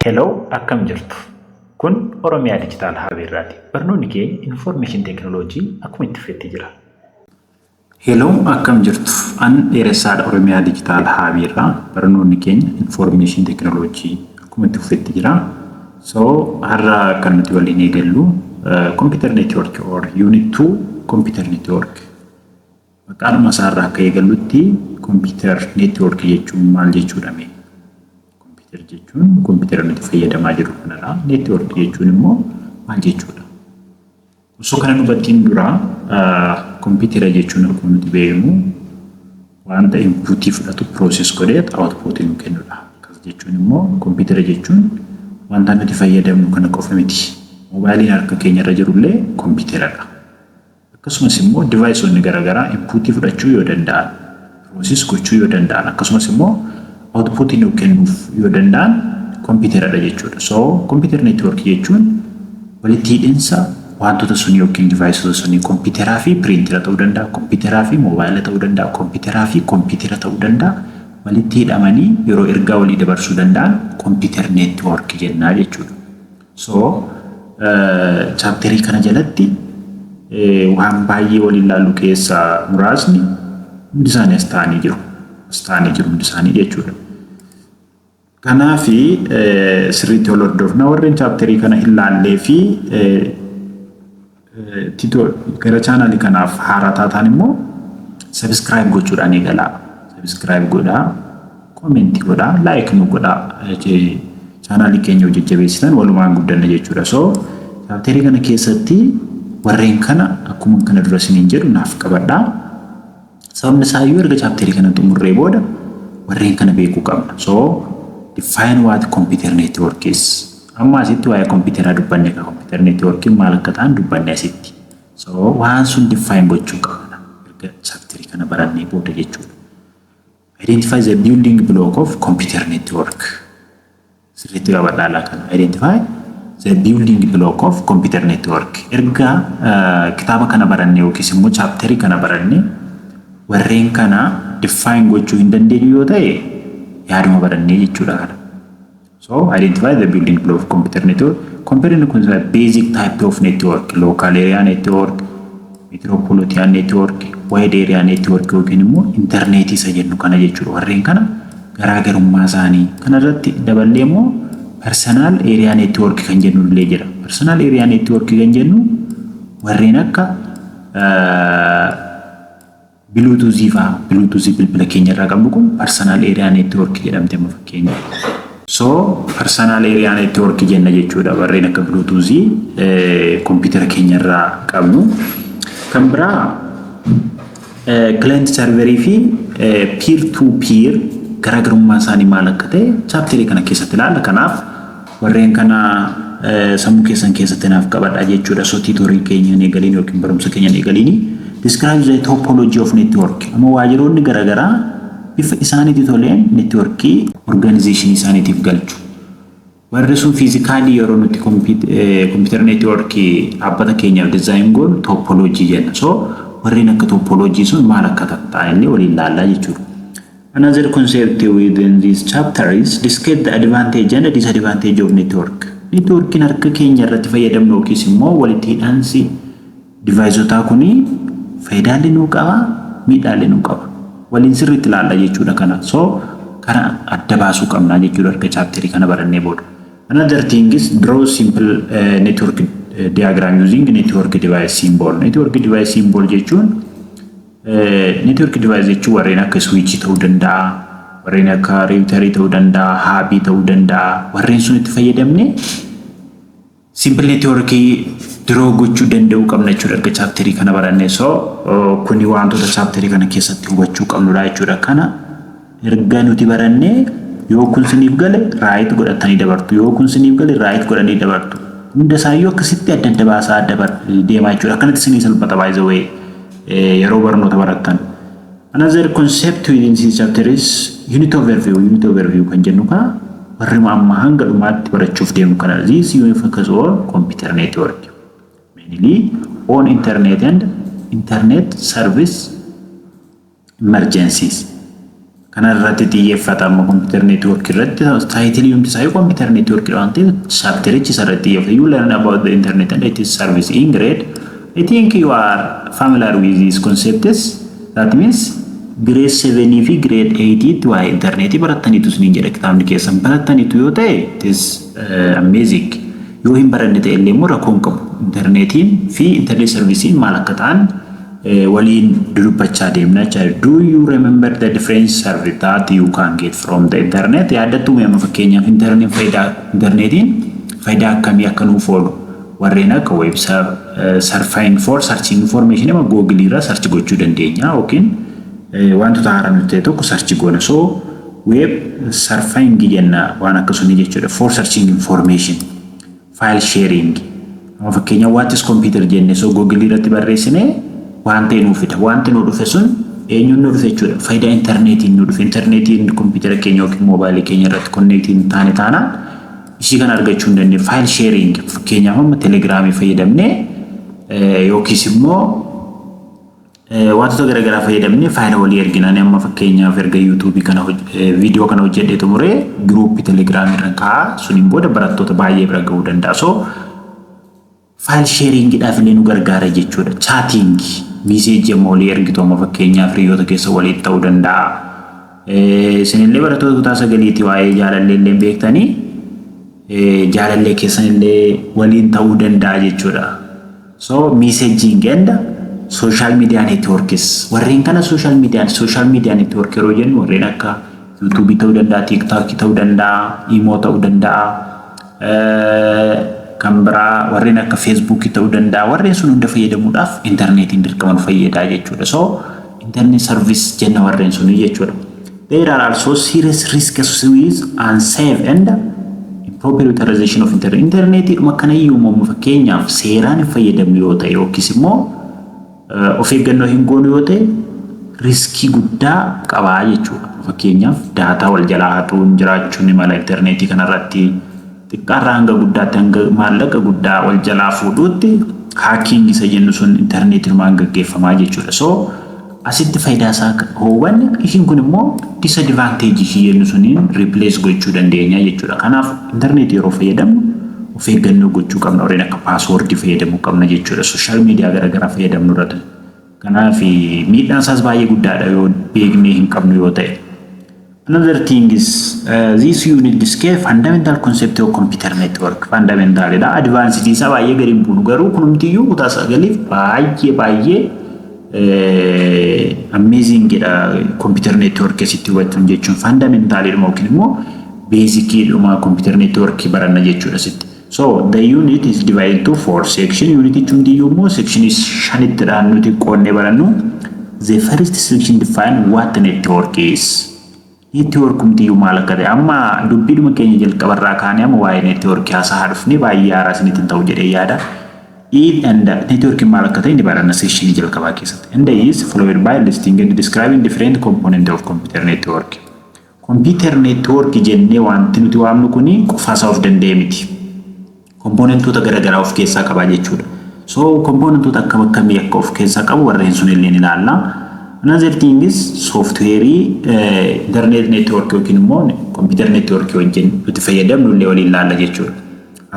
Hello, akkam jirtu? Kun Oromiyaa Digital Hub irraati. Barnoonni keenya Information Technology akkuma itti fufetti jira. Hello, akkam jirtu? An Dheeressaadha, Oromiyaa Digital Hub irraa. Barnoonni keenya Information Technology akkuma itti fufetti jira. So har'a kan nuti waliin eegallu Computer Network or Unit 2 Computer Network. Maqaadhuma isaarraa akka eegallutti, Computer Network jechuun maal jechuudha mee? Computer jechuun kompiitara nuti fayyadamaa jirru kanadha. Network jechuun immoo maal jechuudha? Osoo kana hubatiin dura, kompiitara jechuun akkuma nuti beeknu wanta inputii fudhatu, process godhee outputii nu kennudha. Akkas jechuun immoo kompiitara jechuun wanta nuti fayyadamnu kana qofa miti. Moobaayiliin harka keenya irra jirullee kompiitaradha. Akkasumas immoo deviceonni garaagaraa inputii fudhachuu yoo danda'an, process gochuu yoo danda'an, akkasumas immoo outputii nu kennuuf yoo danda'an kompiitaradha jechuudha. So computer network jechuun walitti hidhinsa wantoota sun yookiin deviceota sunii, kompiitaraa fi piriintira ta'uu danda'a, kompiitaraa fi moobaayila ta'uu danda'a, kompiitaraa fi kompiitara ta'uu danda'a. Walitti hidhamanii yeroo ergaa walii dabarsuu danda'an computer network jennaa jechuudha. So chapterii kana jalatti waan baay'ee waliin ilaallu keessaa muraasni hundi isaanii as ta'anii jiru. As ta'anii jiru hundi isaanii jechuudha. Kanaafi sirriitti wal hordofna. Warreen chapterii kana hin laallee fi gara channelii kanaaf haaraa taataan immoo subscribe gochuudhaan eegalaa. Subscribe godhaa, commentii godhaa, like nu godhaa. Channelii keenya hojii jajjabeessitan walumaan guddanna jechuudha. So chapterii kana keessatti warreen kana akkuma kana dura isiniin jedhu naaf qabadhaa. Sababni isaayyuu erga chapterii kana xumurree booda warreen kana beekuu qabna. So define what computer network is. Amma asitti waa'ee kompiitaraa dubbanne, ka computer networkiin maal akka ta'an dubbanne asitti. So waan sun define gochuu qabna erga chapterii kana barannee booda jechuudha. Identify the building block of computer network. Sirriitti qabadhaa kana. Identify the building block of computer network. Erga kitaaba kana barannee yookiis immoo chapterii kana barannee warreen kana define gochuu hin dandeenyu yoo ta'e, yaaduma barannee jechuudha kana. So identify the building block of computer network. Comparing the basic type of network, local area network, metropolitan network, wide area network yookiin immoo intarneetii isa jennu kana jechuudha. Warreen kana garaagarummaa isaanii kana irratti daballee immoo personal area network kan jennu illee jira. Personal area network kan jennu warreen akka Bluetoothii fa'aa, Bluetoothii bilbila keenya irraa qabnu kun personal area network jedhamte amma fakkeenya. So personal area network jenna jechuudha warreen akka Bluetoothii kompiitara keenya irraa qabnu. Kan biraa client serverii fi peer to peer garaagarummaa isaanii maal akka ta'e chapterii kana keessatti ilaalla. Kanaaf warreen kana sammuu keessan keessatti naaf qabadhaa jechuudha. So tutorialii keenya hin eegaliin yookiin barumsa keenya hin eegaliin. Describe the topology of network. Amma waajiroonni garaagaraa bifa isaaniitti toleen networkii organizationii isaaniitiif galchu. Warri sun physicalii yeroo nuti computer networkii dhaabbata keenyaaf design goonu topology jenna. So warreen akka topology sun maal akka ta'an illee waliin ilaallaa jechuudha. Another concept within this chapter is discuss the advantage and disadvantage of network. Networkiin harka keenya irratti fayyadamnu yookiis immoo walitti hidhaansi deviceotaa kuni faayidaalee nuu qaba, miidhaalee nuu qaba. Waliin sirriitti ilaalla jechuudha kana. So kana adda baasuu qabnaa jechuudha erga chapterii kana barannee booda. Another thing is draw simple network diagram using network device symbol. Network device symbol jechuun, network device jechuun warreen akka switch ta'uu danda'a, warreen akka routerii ta'uu danda'a, hubii ta'uu danda'a. Warreen sun itti fayyadamne simple network draw gochuu danda'uu qabna jechuudha erga chapterii kana baranne. So kuni wantoota chapterii kana keessatti hubachuu qabnudha jechuudha. Kana erga nuti barannee, yoo kun siniif gale right godhatanii dabartu, yoo kun siniif gale right godhanii dabartu. Hunda isaayyuu akkasitti adda adda baasaa adda deemaa jechuudha. Akkanatti sinii salphata baay'ee yeroo barnoota barattan. Another concept within this chapter is unit overview. Unit overview kan jennu kana warri amma hanga dhumaatti barachuuf deemu kana. This unit focus on computer network. Mainly on internet and internet service emergencies. Kana irratti xiyyeeffata amma computer network irratti. Title ii hundi isaa computer network waan ta'eef chapter ichi isa irratti xiyyeeffata. You learn about the internet and its service in grade. I think you are familiar with these concepts. That means grade 7 fi grade 8 tti waa'ee interneetii barattaniitu isiniin jedha kitaabni keessan. Barattaniitu yoo ta'e, it is amazing. Yoo hin baranne ta'e illee immoo rakkoo hin qabu. Interneetiin fi internet service iin maal akka ta'an waliin dudubbachaa deemna jechaadha. Do you remember the different service that you can get from the internet? Yaaddattuu amma fakkeenyaaf internet faayidaa, interneetiin faayidaa akkamii akka nuuf oolu? Warreen akka web surfing for searching information, amma Google irraa search gochuu dandeenya yookiin wantoota haaraa nuti ta'e tokko search goona. So web surfing jenna waan akkasumii jechuudha. For searching information, file sharing. Amma fakkeenyaaf "What is computer?" jenne, so Google irratti barreessine waan ta'e nuu fida. Wanti nuu dhufe sun eenyuun nu dhufe jechuudha? Faayidaa intarneetiin nu dhufe. Intarneetiin kompiitara keenya yookiin moobaayilii keenya irratti connect ii hin taane taanaan ishii kana argachuu hin dandeenye. File sharing, fakkeenyaaf amma telegiraamii fayyadamnee yookiis immoo wantoota garaagaraa fayyadamnee faayila walii erginaan, amma fakkeenyaaf erga yuutuubii kana viidiyoo kana hojjedhee xumuree group ii telegiraamii irra kaa'aa, suniin booda barattoota baay'ee bira ga'uu danda'a. So file sharing iidhaaf illee nu gargaara jechuudha. Chatting, message ii amma walii ergitu, amma fakkeenyaaf hiriyoota keessa waliin ta'uu danda'a. Isinillee barattoota kutaa sagaliitii, waa'ee jaalallee illee beektanii, jaalallee keessan illee waliin ta'uu danda'a jechuudha. So messaging and social media networks, warreen kana social media network yeroo jennu warreen akka yuutuubii ta'uu danda'a, tiiktookii ta'uu danda'a, imoo ta'uu danda'a, kan biraa warreen akka feesbuukii ta'uu danda'a. Warreen sun hunda fayyadamuudhaaf intarneetiin dirqama nu fayyadaa jechuudha. So internet service jenna warreen sunii jechuudha. There are also serious risks with unsafe and improper utilization of internet. Interneetiidhuma kanayyuu immoo fakkeenyaaf seeraan hin fayyadamnu yoo ta'e yookiis immoo of eeggannoo hin goonu yoo ta'e, risk ii guddaa qabaa jechuudha. Fakkeenyaaf data wal jalaa hatuun jiraachuun ni mala. Intarneetii kanarratti xiqqaarraa hanga guddaatti, hanga maallaqa guddaa wal jalaa fuudhuutti, hacking isa jennu sun intarneetiinumaan gaggeeffamaa jechuudha. So asitti faayidaa isaa hubanne, ishiin kun immoo disadvantage ishii jennu suniin replace gochuu dandeenya jechuudha. Kanaaf intarneetii yeroo fayyadamnu of eeggannoo gochuu qabna. Warreen akka password ii fayyadamuu qabna jechuudha. Social media garaagaraa fayyadamnu irratti. Kanaaf miidhaan isaas baay'ee guddaadha yoo beeknee hin qabnu yoo ta'e. Another thing is this unit discuss fundamental concept of computer network. Fundamental dha. Advanced isaa baay'ee gadi hin buunu, garuu kunumtiyyuu kutaa sagaliif baay'ee baay'ee amazing dha. Computer network keessatti hubachuun jechuun fundamental dhuma yookiin immoo basic dhuma computer network baranna jechuudha sitti. So the unit is divided into four section. Unit hundiyyuu immoo section shanittidhaan nuti qoonnee barannu. The first section define what network is. Network hundiyyuu maal akka ta'e, amma dubbiidhuma keenya jalqabarraa kaanee amma waa'ee network haasaa dhufne, baay'ee haaraa isinitti hin ta'u jedhee yaada. It and network maal akka ta'e ni baranna section jalqabaa keessatti. And is followed by listing and describing different component of computer network. Computer network jennee wanti nuti waamnu kuni qofaasaa of danda'e miti. Component oota garaagaraa of keessaa qaba jechuudha. So component oota akkam akkamii akka of keessaa qabu warreen sun illee ni ilaalla. Another thing is software internet network yookiin immoo computer network wajjin nuti fayyadamnu illee waliin ilaalla jechuudha.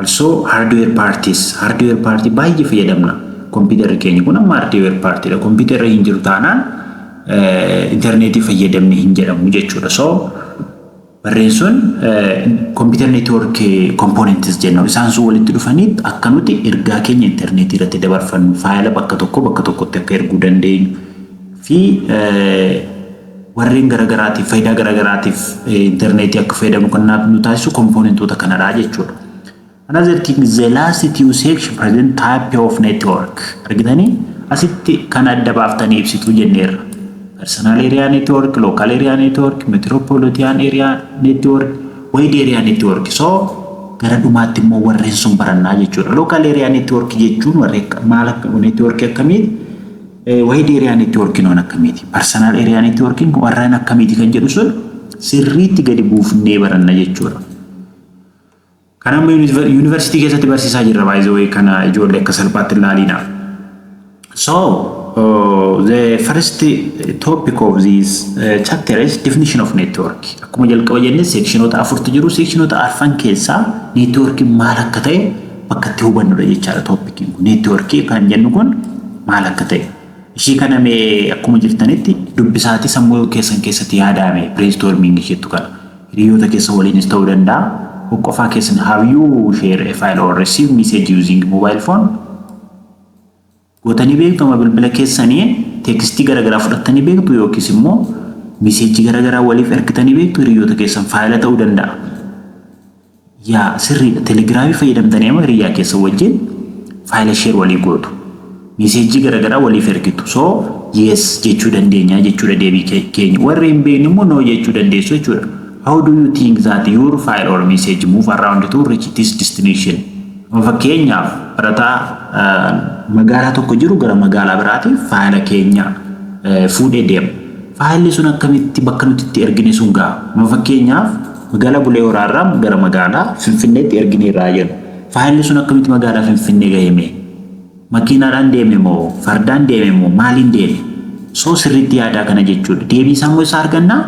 Also hardware parties, hardware party baay'ee fayyadamna. Kompiitarri keenya kun amma hardware party dha. Kompiitarri hin jiru taanaan interneetii fayyadamne hin jedhamu jechuudha. So warreen sun computer network components jenna. Isaan sun walitti dhufanii akka nuti ergaa keenya interneetii irratti dabarfannu, faayila bakka tokko bakka tokkotti akka erguu dandeenyu fi warreen garagaraatiif, faayidaa garagaraatiif interneetii akka fayyadamu kan nu taasisu component oota kanadha jechuudha. Another thing, the last two section present type of network. Argitanii, asitti kan adda baaftanii ibsituu jenneerra. Personal area network, local area network, metropolitan area network, wide area network. So gara dhumaatti immoo warreen sun barannaa jechuudha. Local area network jechuun warreen maal akka network akkamiiti? Wide area network noon akkamiiti? Personal area network warreen akkamiiti kan jedhu sun sirriitti gadi buufnee baranna jechuudha. Kan amma yuunivarsiitii keessatti barsiisaa jirra, baay'ee kana ijoollee akka salphaatti ilaaliina. So the first topic of this chapter is definition of network. Akkuma jalqaba jenne sectionoota afurtu jiru. Sectionoota arfan keessaa networkiin maal akka ta'e bakka itti hubannudha jechaadha topiciin kun. Networkii kan jennu kun maal akka ta'e. Ishii kana mee akkuma jirtanitti dubbisaati sammuu keessan keessatti yaadame brainstorming isheettu kana. Hiriyoota keessa waliinis ta'uu danda'a. Qofaa keessan, have you share a file or receive message using mobile phone? Gootanii beektu? Amma bilbila keessanii textii garaagaraa fudhattanii beektu yookiis immoo messageii garaagaraa waliif ergitanii beektu hiriyoota keessan? Faayila ta'uu danda'a. Yaa, sirriidha. Telegramii fayyadamtanii amma hiriyaa keessan wajjin faayila share walii gootu. Messageii garaagaraa waliif ergitu. So yes jechuu dandeenya jechuudha deebii keenya. Warri hin beekne immoo no jechuu dandeessu jechuudha. How do you think that your file or message move around to reach this destination? Fakkeenyaaf, barataa magaalaa tokko jiru gara magaalaa biraatiif faayila keenya fuudhee deema. Faayilli sun akkamitti bakka nuti itti ergine sun ga'a? Fakkeenyaaf, magaalaa Bulee Horaarraa gara magaalaa Finfinneetti ergine irraa jennu. Faayilli sun akkamitti magaalaa Finfinnee gaheme? Makiinaadhaan deeme moo fardaan deeme moo maaliin deeme? So sirriitti yaadaa kana jechuudha. Deebii isaa immoo isaa argannaa?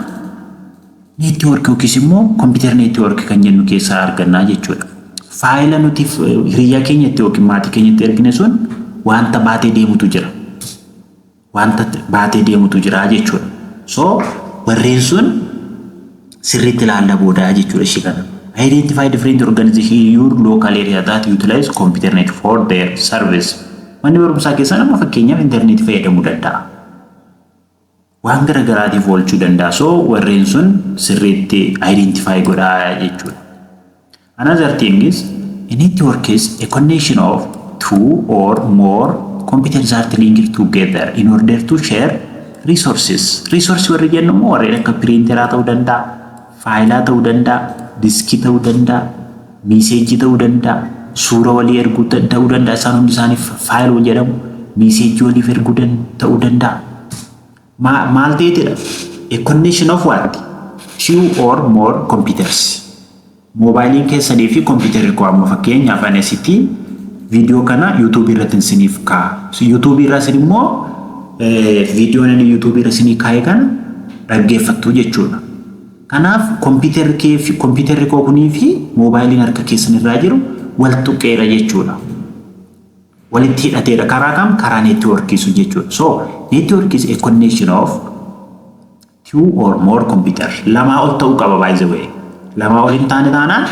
Networkii yookiis immoo computer networkii kan jennu keessaa argannaa jechuudha. Faayila nuti hiriyaa keenyatti yookiin maatii keenyatti ergine sun wanta baatee deemutu jira. Wanta baatee deemutu jira jechuudha. So warreen sun sirriitti ilaalla boodaa jechuudha ishee kana. Identify different organization in your local area that utilize computer net for their service. Manni barumsaa keessaa nama fakkeenyaaf intarneetii fayyadamuu danda'a. Waan gara garaatiif oolchuu danda'a. So warreen sun sirriitti identify godhaa jechuudha. Another thing is, a network is a connection of two or more computers are linked together in order to share resources. Resource warri jennu immoo warreen akka printeraa ta'uu danda'a, faayilaa ta'uu danda'a, diskii ta'uu danda'a, messageii ta'uu danda'a, suura walii erguu ta'uu danda'a. Isaan hundi isaanii faayiloo jedhamu. Messageii waliif erguu ta'uu danda'a. Maal ta'eetidha? A connection of what? Two or more computers. Moobaayiliin keessanii fi kompiitarri koo, amma fakkeenyaaf ani asitti viidiyoo kana YouTubeii irratti isiniif kaa'a. YouTubeii irraa isin immoo viidiyoon inni YouTubeii irra isinii kaa'e kana dhaggeeffattu jechuudha. Kanaaf kompiitarri kee fi kompiitarri koo kunii fi moobaayiliin harka keessan irraa jiru wal tuqeera jechuudha. Walitti hidhateera. Karaa kam? Karaa networkii sun jechuudha. So network is a connection of two or more computer. Lamaa ol ta'uu qaba, by the way. Lamaa ol hin taane taanaan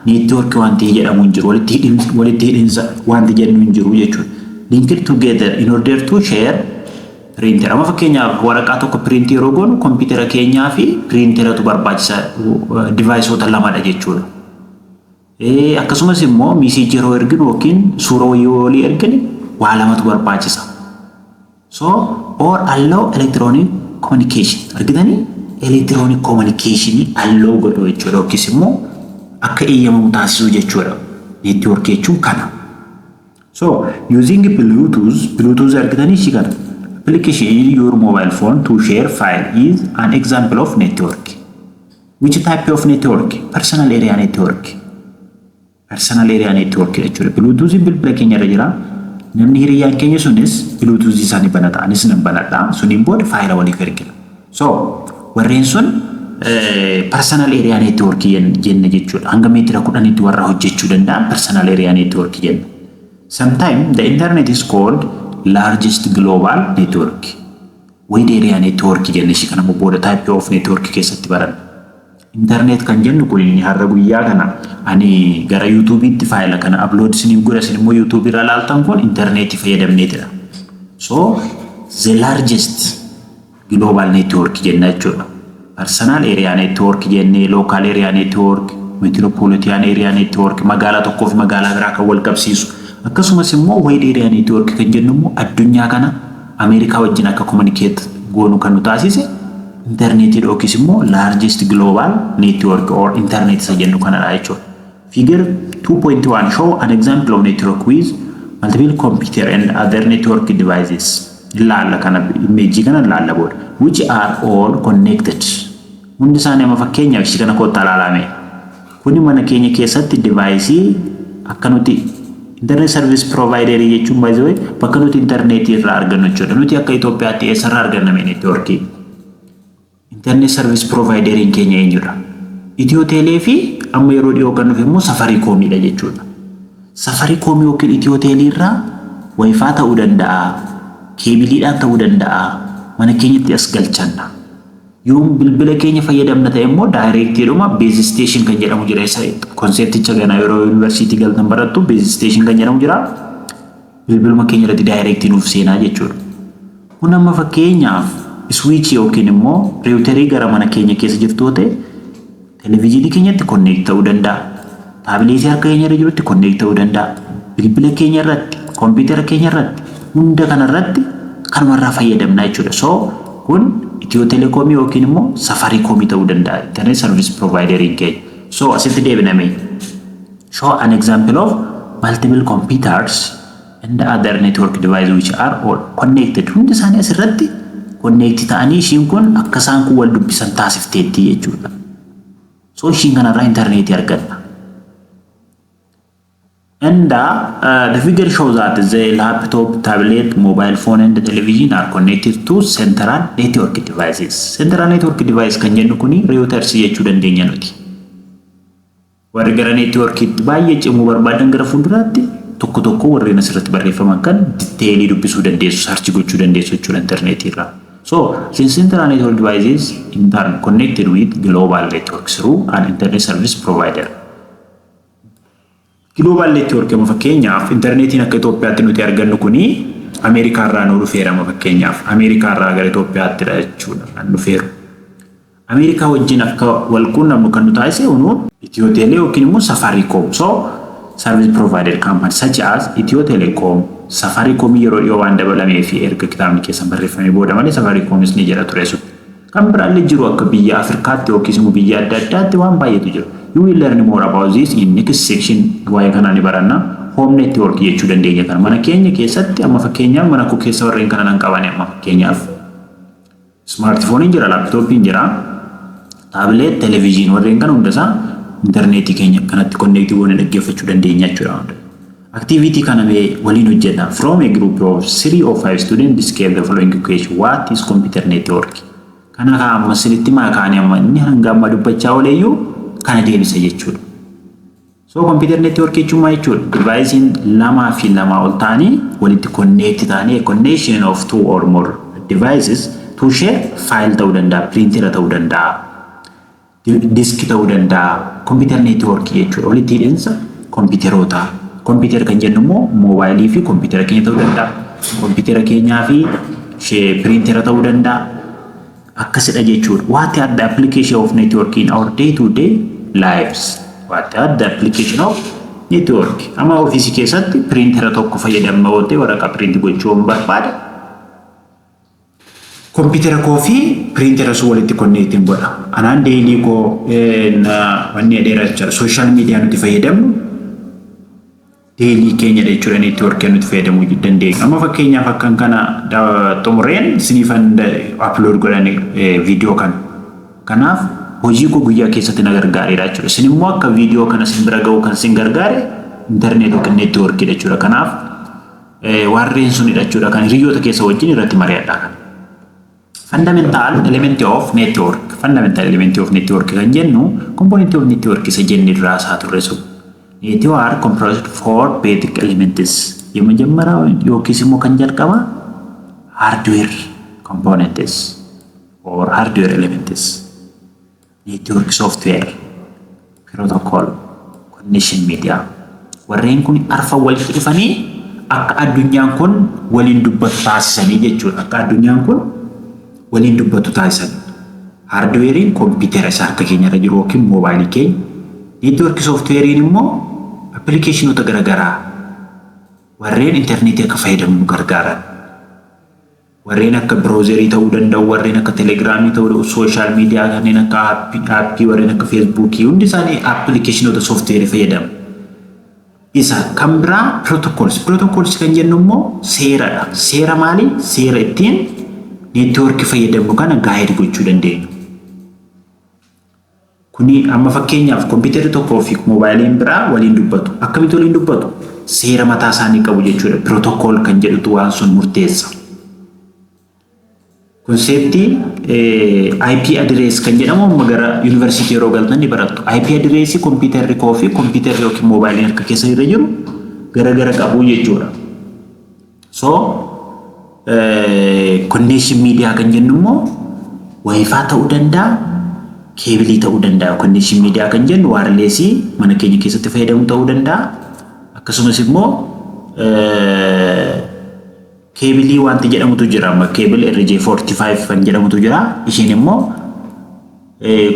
networkii wanti jedhamu hin jiru. Walitti hidhinsa wanti jennu hin jiru jechuudha. Linked together in order to share printer. Amma fakkeenyaaf, waraqaa tokko printii yeroo goonu kompiitara keenyaa fi printeratu barbaachisa, deviceoota lamadha jechuudha. Akkasumas immoo messageii yeroo erginu yookiin suura wayii walii ergine waa lamatu barbaachisa. So or allow electronic communication, argitanii, electronic communication allow godhu jechuudha yookiis immoo akka eeyyamamu taasisuu jechuudha. Network jechuun kana. So using Bluetooth, Bluetooth argitanii ishii kana. Application in your mobile phone to share file is an example of network. Which type of network? Personal area network. Personal area network jechuudha. Bluetooth bilbila keenya irra jira. Namni hiriyyaan keenya sunis Bluetooth isaanii banata. Anis nan banadha. Suniin booda faayila waliif ergina. So warreen sun personal area network jenna jechuudha. Hanga meetira 10tti warra hojjechuu danda'an personal area network jenna. Sometimes the internet is called largest global network. Wide area network jenne. Ishii kana booda type of network keessatti baranna. Internet kan jennu kun inni har'a guyyaa kana ani gara YouTubeiitti faayila kana upload isiniif godha, isin immoo YouTubeii irra ilaaltan kun interneetii fayyadamneetidha. So the largest global network jenna jechuudha. Personal area network jennee, local area network, metropolitan area network, magaalaa tokkoo fi magaalaa biraa kan wal qabsiisu. Akkasumas immoo wide area network kan jennu immoo addunyaa kana Ameerikaa wajjin akka communicate goonu kan nu taasise intarneetii yookiis immoo largest global network or internet isa jennu kanadha jechuudha. Figure 2.1 show an example of network with multiple computer and other network devices. Ilaalla kana, imageii kana ilaalla booda. Which are all connected. Hundi isaanii, amma fakkeenyaaf ishii kana kottaa ilaalame. Kuni mana keenya keessatti deviceii akka nuti Internet service provider jechuun baay'ee bakka nuti interneetii irraa argannu jechuudha. Nuti akka Itoophiyaatti eessarraa arganna networkii? Internet service provideriin keenya eenyudha? Itiyoo Teelee fi amma yeroo dhiyoo kan dhufe immoo Safaricomidha jechuudha. Safaricomii yookiin Itiyoo Teelee irraa WiFi ta'uu danda'a, cableiidhaan ta'uu danda'a, mana keenyatti as galchanna. Yoo bilbila keenya fayyadamna ta'e immoo directiidhuma base station kan jedhamu jira. Isa concepticha gana yeroo yuunivarsiitii galtan barattu base station kan jedhamu jira. Bilbiluma keenya irratti directii nuuf seenaa jechuudha. Kun amma fakkeenyaaf switchii yookiin immoo routerii gara mana keenya keessa jirtu yoo ta'e, televezyiinii keenyatti connect ta'uu danda'a. Tabletii harka keenya irra jirutti connect ta'uu danda'a. Bilbila keenya irratti, kompiitara keenya irratti, hunda kana irratti kanumarraa fayyadamna jechuudha. So kun Itiyoo Telekomii yookiin immoo Safaricomii ta'uu danda'a. Internet service provideriin keenya. So asitti deebiname. Show an example of multiple computers and other network devices which are all connected. Hundi isaanii asirratti connect ta'anii ishiin kun akka isaan kun wal dubbisan taasifteetti jechuudha. So ishiin kanarraa intarneetii arganna. And the figure shows that the laptop, tablet, mobile phone and the television are connected to central network devices. Central network device kan jennu kuni routers jechuu dandeenya nuti. Warri gara networkiitti baay'ee cimuu barbaadan gara fuulduraatti tokko tokko warreen asirratti barreeffaman kan detailii dubbisuu dandeessu, search gochuu dandeessu jechuudha intarneetii irraa. So, since central network devices in turn connected with global network through an internet service provider. Global network amma fakkeenyaaf intarneetiin akka Itoophiyaatti nuti argannu kuni Ameerikaa irraa nu dhufeera. Amma fakkeenyaaf Ameerikaa irraa gara Itoophiyaatti jechuudha kan dhufeeru. Ameerikaa wajjin akka wal quunnamnu kan nu taasise unuun Itiyoo Teelee yookiin immoo Safaricom. So service provider company such as Itiyoo Telecom, Safaricom yeroo dhiyoo waan dabalamee fi erga kitaabni keessan barreeffamee booda malee Safaricomis ni jedha ture sun. Kan biraallee jiru, akka biyya Afrikaatti yookiis immoo biyya adda addaatti waan baay'eetu jiru. You will learn more about this in next section. Waa'ee kanaa ni baranna. Home network jechuu dandeenya kana. Mana keenya keessatti amma fakkeenyaaf mana koo keessa warreen kana nan qaban. Amma fakkeenyaaf smartphoneiin jira, laptopiin jira, tablet, television, warreen kana hundasaa intarneetii keenya kanatti connectii goonee dhaggeeffachuu dandeenya jechuudha. Activity kana mee waliin hojjenna. From a group of three or five students, describe the following question. What is computer network? Kana kaa amma sinitti maa kaanii amma inni hanga amma dubbachaa ooleyyuu kana deebisa jechuudha. So computer network jechuun maal jechuudha? Devicein lamaa fi lamaa ol ta'anii walitti connect ta'anii, a connection of two or more devices to share file ta'uu danda'a, printer ta'uu danda'a, disk ta'uu danda'a, computer network jechuudha. Walitti hidhinsa kompiiteroota. Kompiitara kan jennu immoo moobaayilii fi kompiitara keenya ta'uu danda'a. Kompiitara keenyaa fi piriintera ta'uu danda'a. Akkasidha jechuudha. What are the application of network in our day to day lives? What are the application of network? Amma ofiisii keessatti piriintera tokko fayyadamna yoo ta'e, waraqaa print gochuu barbaada. Kompiitara koo fi piriintera sun walitti connectiin godha. Anaan daily koo wanni dheeraa jechuudha. Social media nuti fayyadamnu daily keenya jechuudha, networkii nuti fayyadamuu dandeenya. Amma fakkeenyaaf akkan kana xumureen siniifan upload godhan viidiyoo kana. Kanaaf hojii koo guyyaa keessatti na gargaareera jechuudha. Isin immoo akka viidiyoo kana sin bira ga'u kan sin gargaare intarneet yookiin networkiidha jechuudha. Kanaaf warreen sunidha jechuudha kan hiriyoota keessa wajjin irratti mari'adha. Fundamental element of network. Fundamental element of network kan jennu component of network isa jenne irraa isaa turre sun. Network comprised four basic elements. የመጀመሪያው yookiis immoo kan jalqaba hardware components or hardware elements. Network software, protocol, connection media. Warreen kun arfan walitti dhufanii akka addunyaan kun waliin dubbatu taasisanii jechuudha. Akka addunyaan kun waliin dubbatu taasisan. Hardwareiin kompiitara isa harka keenya irra jiru yookiin moobaayilii keenya. Network softwareiin immoo applicationoota garaagaraa warreen intarneetii akka fayyadamnu gargaaran. Warreen akka browserii ta'uu danda'u, warreen akka Telegramii ta'uu danda'u, social media kanneen akka appii, warreen akka Facebookii, hundi isaanii applicationoota softwareii fayyadamu. Isa kan biraa protocols. Protocols kan jennu immoo seeradha. Seera maali? Seera ittiin networkii fayyadamnu kana guide gochuu dandeenyu. Kuni amma fakkeenyaaf kompiitarri tokkoo fi moobaayiliin biraa waliin dubbatu. Akkamitti waliin dubbatu? Seera mataa isaanii qabu jechuudha. Protocol kan jedhutu waan sun murteessa. Conceptii IP address kan jedhamu amma gara yuunivarsiitii yeroo galtan ni barattu. IP addressii kompiitarri koo fi kompiitarri yookiin moobaayiliin harka keessa irra jiru gara gara qabu jechuudha. So connection media kan jennu immoo WiFi ta'uu danda'a, cableii ta'uu danda'a. Connection media kan jennu wirelessii mana keenya keessatti fayyadamu ta'uu danda'a. Akkasumas immoo cableii wanti jedhamutu jira. Amma cable RJ45 kan jedhamutu jira. Isheen immoo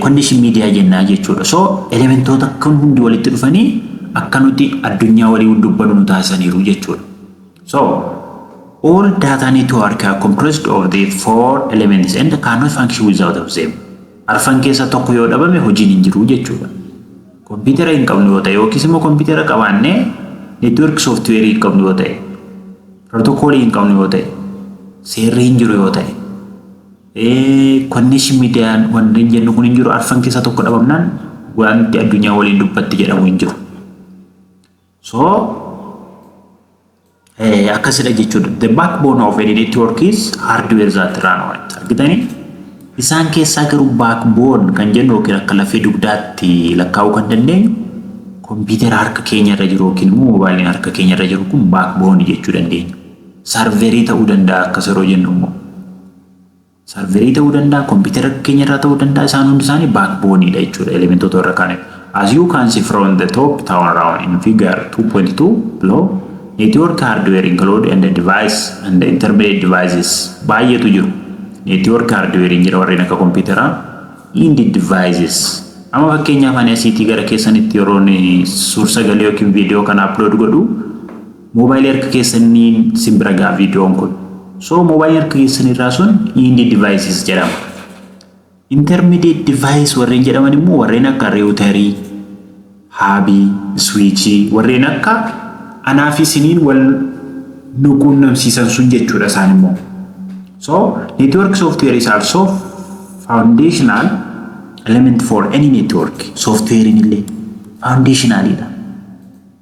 connection media jennaa jechuudha. So elementoota kun hundi walitti dhufanii akka nuti addunyaa waliin dubbannu nu taasisaniiru jechuudha. So all data network are comprised of the four elements and cannot function without of them. Arfan keessa tokko yoo dhabame hojiin hin jiru jechuudha. Kompiitara hin qabnu yoo ta'e yookiis immoo kompiitara qabaannee network softwareii hin qabnu yoo ta'e, protocolii hin qabnu yoo ta'e, seerri hin jiru yoo ta'e, connection mediaan wanti jennu kun hin jiru, arfan keessa tokko dhabamnaan wanti addunyaa waliin dubbatti jedhamu hin jiru. So akkasidha jechuudha. The backbone of any network is hardware that run on it. Argitanii? Isaan keessaa garuu backbone kan jennu yookiin akka lafee dugdaatti lakkaa'uu kan dandeenyu kompiitara harka keenya irra jiru yookiin immoo moobaayiliin harka keenya irra jiru kun backbone jechuu dandeenya. Serverii ta'uu danda'a akkas yeroo jennu immoo. Serverii ta'uu danda'a, kompiitara keenya irraa ta'uu danda'a, isaan hundi isaanii backboneidha jechuudha elementoota warra kaaniif. As you can see from the top down round in figure 2.2 below, network hardware include and the device and the intermediate devices baay'eetu jiru. Network hardware jira, warreen akka kompiitaraa, end devices. Amma fakkeenyaaf ani asiitii gara keessanitti yeroon suur-sagalee yookiin viidiyoo kana upload godhu moobaayilii harka keessaniin sin bira ga'a viidiyoon kun. So moobaayilii harka keessanirraa sun end devices jedhama. Intermediate device warreen jedhaman immoo warreen akka routerii, hubii, switchii, warreen akka anaa fi isiniin wal nu quunnamsiisan sun jechuudha isaan immoo. So network software is also foundational element for any network. Softwarein illee foundationalidha.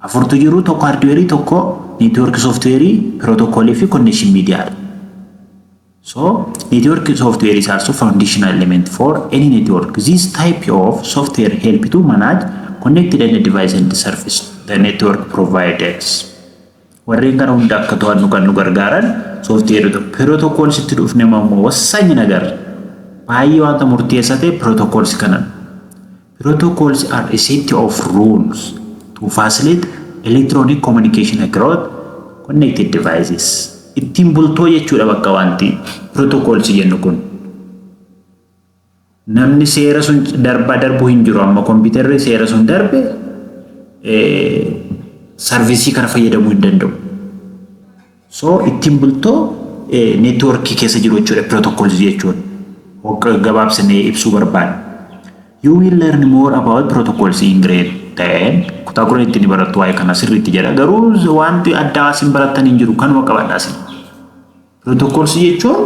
Afurtu jiru: tokko hardware, tokko network software, protocolii fi connection mediaadha. So network software is also foundational element for any network. This type of software help to manage connected and device and service the network providers. Warreen kana hunda akka to'annu kan nu gargaaran software protocols itti dhufne immoo ወሳኝ ነገር baay'ee wanta murteessaa ta'e protocols kanan. Protocols are a set of rules to facilitate electronic communication across connected devices. Ittiin bultoo jechuudha bakka wanti protocols jennu kun. Namni seera sun darbaa darbuu hin jiru. Amma kompiitarri seera sun darbe serviceii kana fayyadamuu hin danda'u. So ittiin bultoo networkii keessa jiru jechuudha protocols jechuun. Gabaabsinee ibsuu barbaada. You will learn more about protocols in grade 10. Kutaa 10tti ni barattu waa'ee kana sirriitti jedha. Garuu wanti addaa isin barattan hin jiru, kanuma qabadhaa isin. Protocols jechuun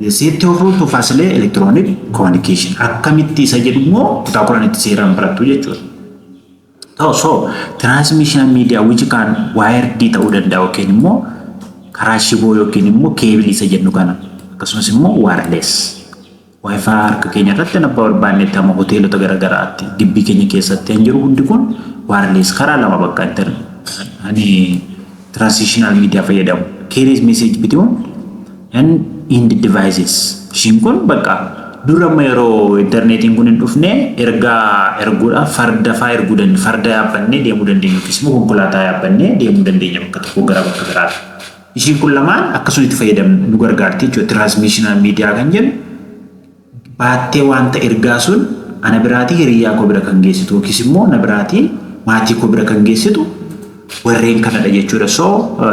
the set of rules to facilitate electronic communication. Akkamitti isa jedhu immoo kutaa 10tti seeraan barattu jechuudha. So transmission media which can wired ta'uu danda'a yookiin immoo karaa shiboo yookiin immoo cableii isa jennu kana, akkasumas immoo wireless. WiFi harka keenya irratti abbaa barbaannetti amma hoteelota garaagaraatti gibbii keenya keessatti kan jiru hundi kun wireless karaa lama bakka ani transitional media fayyadamu. Carries message between and end devices. Ishiin kun bakka dur amma yeroo intarneetiin kun hin dhufne ergaa erguudhaaf farda faa erguu dandeenya. Farda yaabbannee deemuu dandeenya yookiis immoo konkolaataa yaabbannee deemuu dandeenya bakka tokkoo gara bakka biraatti. Ishiin kun lamaan akkasumatti fayyadamnu nu gargaarti jechuudha. Transmissional media kan jennu baattee wanta ergaa sun ana biraatii hiriyyaa koo bira kan geessitu yookiis immoo na biraatii maatii koo bira kan geessitu warreen kanadha jechuudha. So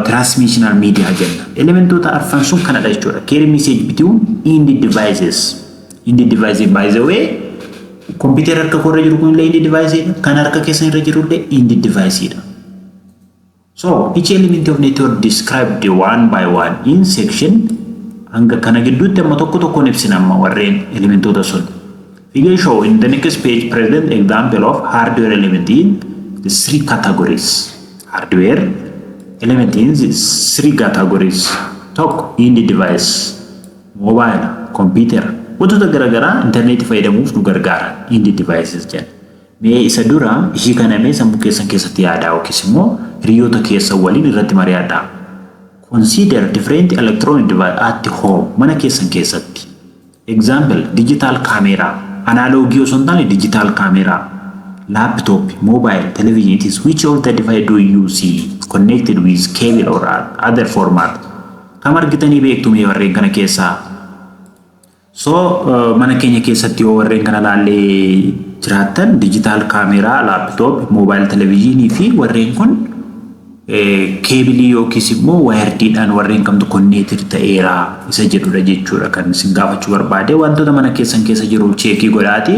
transmissional media jenna. Elementoota arfan sun kanadha jechuudha. Carry message between end devices. End device, by the way, kompiitara harka koo irra jiru kun illee end device dha. Kan harka keessan irra jiru illee end device dha. So each element of network described one by one in section hanga kana gidduutti amma tokko tokkoon ibsina amma warreen elementoota sun. Figure show in the next page present example of hardware element in the three categories. Hardware element in the three categories. Tokko, end device, mobile, computer, wantoota garaagaraa intarneetii fayyadamuuf nu gargaara. End devices jenna. Mee isa dura ishii kana mee sammuu keessan keessatti yaadaa yookiis immoo hiriyoota keessan waliin irratti mari'adhaa. Consider different electronic device at home, mana keessan keessatti. Example, digital camera, analogii osoo hin taane digital camera, laptop, mobile, television, it is which of the device do you see connected with cable or other format? Kam argitanii beektu mee warreen kana keessaa? So mana keenya keessatti yoo warreen kana laallee jiraattan, digital camera, laptop, mobile, televizyinii fi warreen kun keebilii yookiis immoo wirediidhaan warreen kamtu connected ta'eera isa jedhudha jechuudha kan isin gaafachuu barbaade. Wantoota mana keessan keessa jiru check godhaati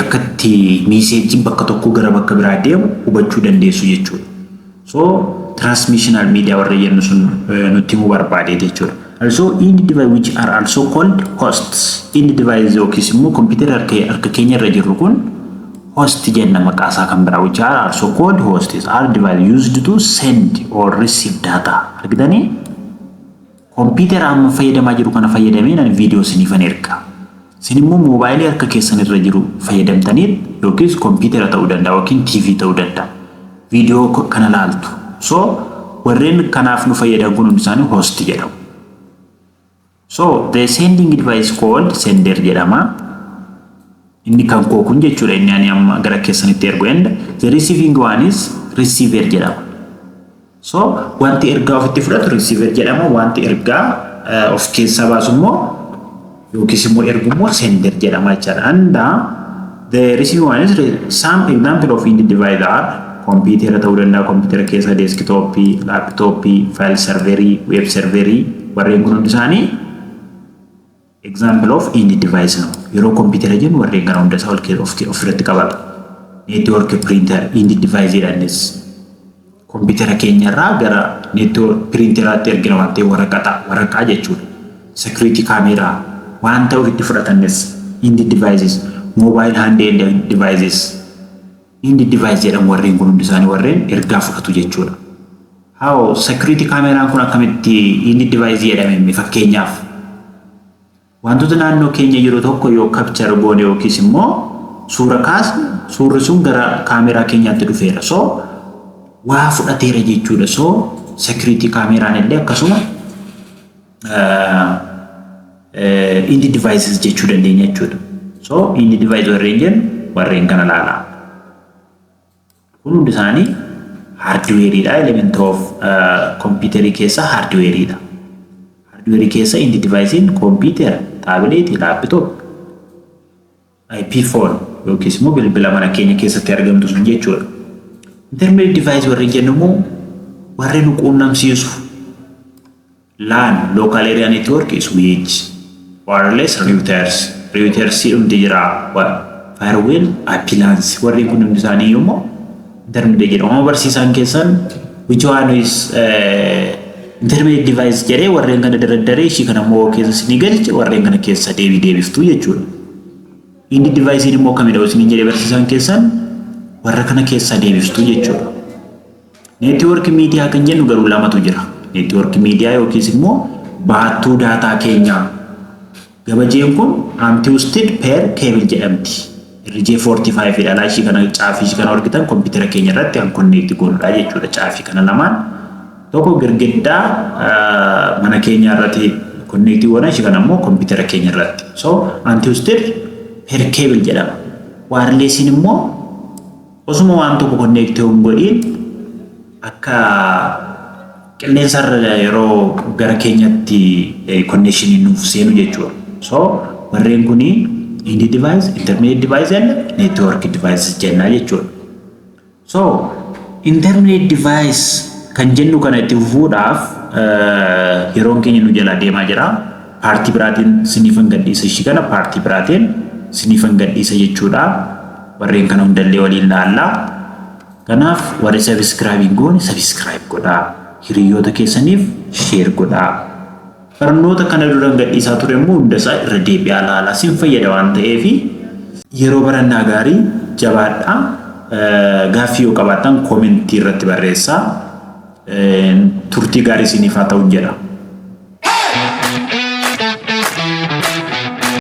akkatti messageiin bakka tokkoo gara bakka biraa deemu hubachuu dandeessu jechuudha. So transmissional media warra jennu sun nutti himuu barbaade jechuudha. Also end device, which are also called hosts. End device yookiis immoo kompiitara harka keenya irra jirru kun host jenna maqaa isaa kan biraa, which are also called hosts, are device used to send or receive data. Argitanii, kompiitara amma fayyadamaa jiru kana fayyadamee ani viidiyoo isiniifan erga. Isin immoo moobaayilii harka keessan irra jiru fayyadamtanii yookiis kompiitara ta'uu danda'a yookiin TV ta'uu danda'a. Viidiyoo kana laaltu. So warreen kanaaf nu fayyadan kun hundi isaanii host jedhamu. So the sending device called sender jedhama. Inni kan koo kun jechuudha, inni ani amma gara keessanitti ergu, and the receiving one is receiver jedhama. So wanti ergaa ofitti fudhatu receiver jedhama. Wanti ergaa of keessaa baasu immoo yookiis immoo ergu immoo sender jedhama jechaadha. And the receiving one is some example of end device are kompiitara ta'uu danda'a. Kompiitara keessa desktopii, laptopii, file serverii, web serverii, warreen kun hundi isaanii example of end device no. Yeroo kompiitara jennu warreen kana hunda isaa ofirratti qabata. Network printer end device jedhanis kompiitara keenyarraa gara network printeraatti ergina waan ta'eef waraqaa waraqaa jechuudha. Security camera waan ta'e ofitti fudhatanis end devices, mobile handheld devices end device jedhamu. Warreen kun hundi isaanii warreen ergaa fudhatu jechuudha. How security cameraan kun akkamitti end device jedhame? Fakkeenyaaf, wantoota naannoo keenya jiru tokko yoo capture goone yookiis immoo suura kaasne, suurri sun gara kaameraa keenyaatti dhufeera. So waa fudhateera jechuudha. So security kaameraan illee akkasuma end devices jechuu dandeenya jechuudha. So end device warreen jennu warreen kana laalaa. Kun hundi isaanii hardwareiidha. Element of computerii keessa hardwareiidha. Hardwareii keessa end devicein computer, tabletii, laptop, IP phone yookiis immoo bilbila mana keenya keessatti argamtu sun jechuudha. Intermediate device warreen jennu immoo warreen nu quunnamsiisu. LAN, local area network, switch, wireless routers, routers dhumti jira, firewall, appliance, warreen kun hundi isaanii immoo intermediate jedhamu. Amma barsiisaan keessan "Which one is intermediate device?" jedhee warreen kana daraddaree ishii kana immoo keessa isinii galche, warreen kana keessa deebii deebiftuu jechuudha. End device immoo kamidha isiniin jedhee barsiisaan keessan, warra kana keessa deebiftuu jechuudha. Network media kan jennu garuu lamatu jira. Network media yookiis immoo baattuu daataa keenyaa. Gabajeen kun untwisted pair cable jedhamti. RJ45 dha. Ishii kana caafii ishii kana argitan kompiitara keenya irratti kan connect goonudha jechuudha. Caafii kana lamaan tokko girgiddaa mana keenya irratti connect goona, ishii kana immoo kompiitara keenya irratti. So untwisted pair cable jedhama. Wirelessiin immoo osuma waan tokko connect hin godhiin akka qilleensarra yeroo gara keenyatti connectioniin nuuf seenu jechuudha. So warreen kuni end device, intermediate device and network device jennaa jechuudha. So intermediate device kan jennu kana itti fufuudhaaf yeroon keenya nu jalaa deemaa jira. Partii biraatiin siniifan gadhiisa, ishii kana partii biraatiin siniifan gadhiisa jechuudha. Warreen kana hundallee waliin laallaa. Kanaaf warri subscribe hin goone subscribe godhaa. Hiriyoota keessaniif share godhaa. Barnoota kana duraan gadhiisaa ture immoo hundasaa irra deebi'aa ilaalaa, sin fayyada waan ta'eef. Yeroo barannaa gaarii, jabaadhaa. Gaaffii yoo qabaattan commentii irratti barreessaa. Turtii gaarii isiniif haa ta'u jedha.